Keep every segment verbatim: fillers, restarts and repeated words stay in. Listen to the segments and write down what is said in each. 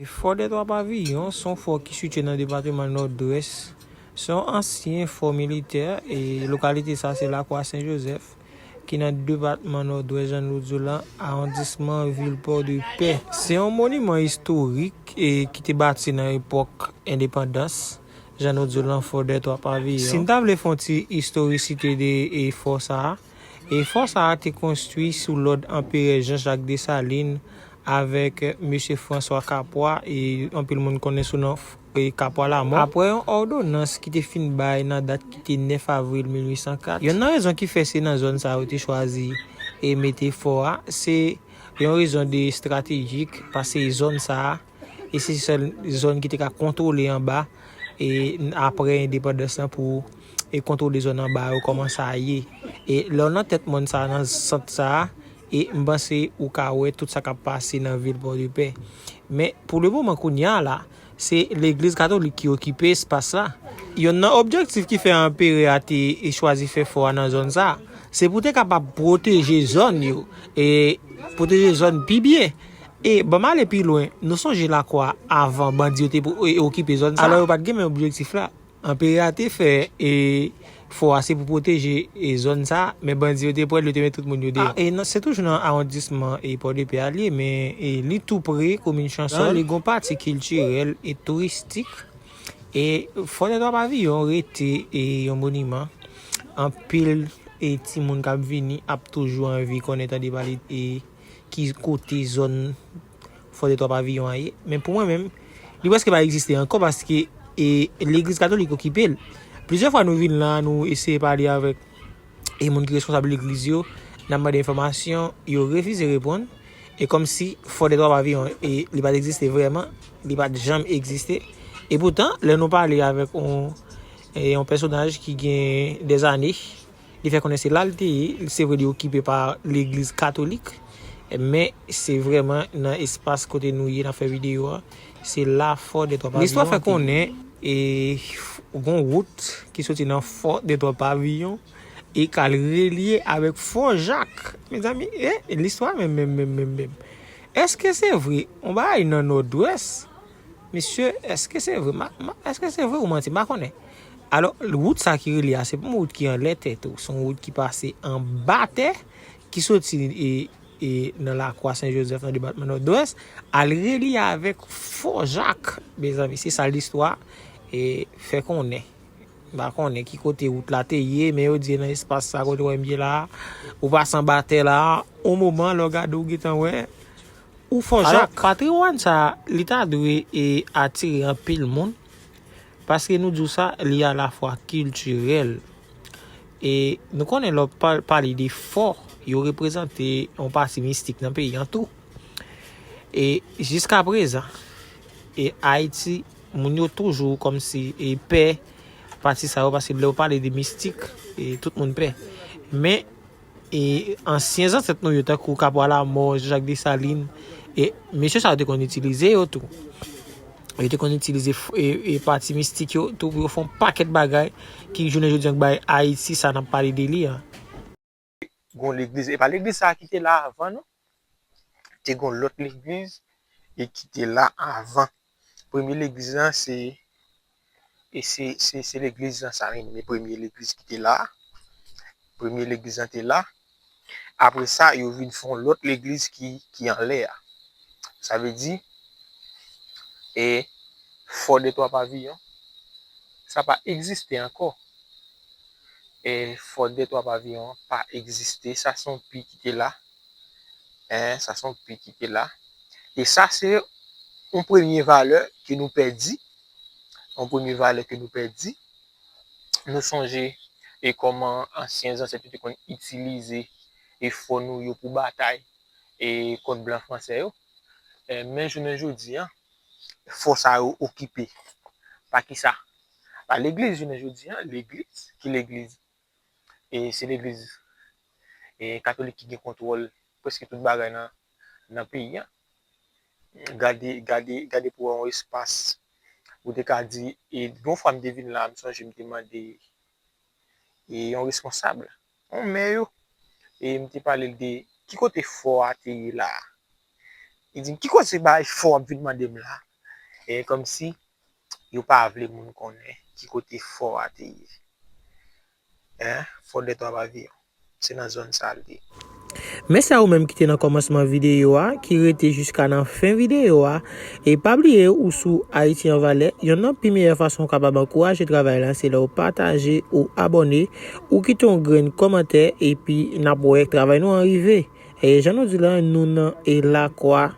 Fò dè Twa Paviyon se yon fò ki sitiye nan depatman Nòdwès. Se yon ansyen fò militè e lokalite sa se Lakwa Sen Jozèf ki nan depatman Nòdwès, jan nou di w lan, awondisman vil Pòdepè. Se yon moniman istorik e ki te bati nan epòk endepandans, jan nou di w lan, fò dè Twa Paviyon. Si n ta vle fè yon ti istorisite de e fò sa a, e fò sa a te konstwi sou lòd Anperè Jan Jak Desalin avèk Mesye Franswa Kapwa, e anpil moun konnen sou non e Kapwa Lamò. Apre yon òdonans ki te fin bay nan dat ki te nèf avril mil uit san kat, yonn nan rezon ki fè se nan zòn sa yo te chwazi e mete fò a, se yon rezon de estratejik, paske zòn sa a, e se sèl zòn ki te ka kontwole anba, e apre endepandans lan pou e kontwole zòn anba yo kòman sa ye. E lè w nan tèt mòn sa a, nan sant sa a, e m panse ou ka wè tout sa k ap pase nan vil Pòdepè. Men pou le moman kounye a la, se legliz katolik ki okipe espas la. Yonn nan objektif ki fè anperè a te chwazi fè fò a nan zòn sa a, se pou te kapab pwoteje zòn yo, e pwoteje zòn pi byen. E ban m ale pi lwen, nou sonje Lakwa avan bandi yo te pou- e okipe zòn sa a. Alò yo pa t gen menm objektif la. Anperè a te fè e fò a se pou pwoteje e zòn sa a, men bandi yo te pran l, yo te met tout moun yo deyò. A, e nan, se toujou nan awondisman e Pòdepè a l ye, men e li tou pre komin Chansòl. Li gon pati kiltirèl e touristik. E fò dè Twa Paviyon rete e yon moniman. Anpil e timoun k ap vini ap toujou anvi konnen, tande pale e ki kote zòn fò dè Twa Paviyon an ye. Men pou mwen menm, li prèske pa egziste ankò paske e legliz katolik okipe l. Plizyè fwa nou vin la, nou eseye pale avèk e moun ki responsab legliz yo, n ap mande enfòmasyon, yo refize reponn. E kòmsi fò dè Twa Paviyon e li pa t egziste vrèman, li pa t janm egziste. E poutan, lè nou pale avèk yon e yon pèsonaj ki gen dèzane, li fè konnen se la l te ye. Se vre, li okipe pa legliz katolik, men se vrèman nan espas kote nou ye, n ap fè videyo a. Se la fò dè Twa Paviyon te ye. Listwa fè konnen e gon wout ki soti nan fò dè Twa Paviyon e k al relye avèk fò Jak. Mezanmi, e listwa menm, menm, menm, menm, menm. Èske se vre? Yon bagay nan Nòdwès? Mesye, èske se vre? Ma, ma, èske se vre ou manti? M pa konnen. Alò, wout sa ki rele a, se pa yon wout ki anlè tè tou. Se yon wout ki pase anba tè, ki soti e, e nan Lakwa Sen Jozèf, nan depatman Nòdwès, al relye avèk Fò Jak. Mezanmi, se sa listwa e fè konnen. M pa konnen ki kote wout la te ye, men yo di nan espas sa kote w wè m ye la, ou pase anba tè la, yon moman, lè w gade, w gentan wè, ou Fò Jak. Alò, patriwàn sa, li ta dwe e atire anpil moun, paske nou di w sa, li alafwa kiltirèl. E nou konnen lè w pa-, pale de fò, yo reprezante yon pati mistik nan peyi an tou. E jiskaprezan, e Ayiti, moun yo toujou kòmsi e pè pati sa yo, paske lè yo pale de mistik, e tout moun pè. Men, e ansyen zansèt nou yo, tankou Kapwa Lamò, Jan Jak Desalin, e mesye sa yo te konn itilize yo tou. Yo te konn itilize f-, e, e pati mistik yo tou pou yo fè yon pakèt bagay ki jounen jodi a k bay Ayiti sa n ap pale de li a. Gon legliz, e pa legliz sa a ki te la avan, non. Te gon lòt legliz e ki te la avan. Premye legliz lan, se, e se, se, se legliz lan sa, men premye legliz ki te la. Premye legliz lan te la. Apre sa, yo vin fè yon lòt legliz ki, ki anlè a. Sa vle di, e Fò dè Twa Paviyon, sa pa egziste ankò. E Fò dè Twa Paviyon an pa egziste. Sa se yon pi ki te la. En, sa se yon pi ki te la. E sa se yon premye valè ke nou pèdi. Yon premye valè ke nou pèdi. Nou sonje e kòman ansyen zansèt yo te konn itilize e fò nou yo pou batay e kont blan fransè yo. E, men jounen jodi a, fò sa yo okipe. Pa kisa? Pa legliz jounen jodi a, legliz, ki legliz? E se legliz, e katolik ki gen kontwòl prèske tout bagay nan, nan peyi a. Gade, gade, gade pou wè yon espas ou te ka di, e yon fwa m te vin la, m sonje m te mande e yon responsab, yon mè yo, e m te pale l de ki kote fò a te ye la a. Li di m, "Ki kote bay fò w ap vin mande m la a?" E kòmsi yo pa vle moun konnen ki kote fò a te ye. Hein? Fò dè twa paviyon. Se nan zòn sa l te. Mèsi a ou menm ki te nan kòmansman videyo a, ki rete jiska nan fen videyo a. E pa bliye ou sou Ayiti an Valè, yonn nan pi meyè fason ou kapab ankouraje travay la, se lè ou pataje, ou abòne, ou kite yon grenn kòmantè, epi n ap wè travay nou an rive. E jan nou di la, nou nan e lakwa,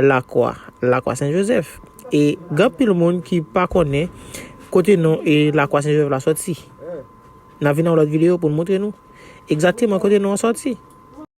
lakwa, lakwa Sen Jozèf. E gen anpil moun ki pa konnen kote non e lakwa Sen Jozèf la sòti. N ap vin nan lòt videyo pou n montre nou egzakteman kote non an sòti.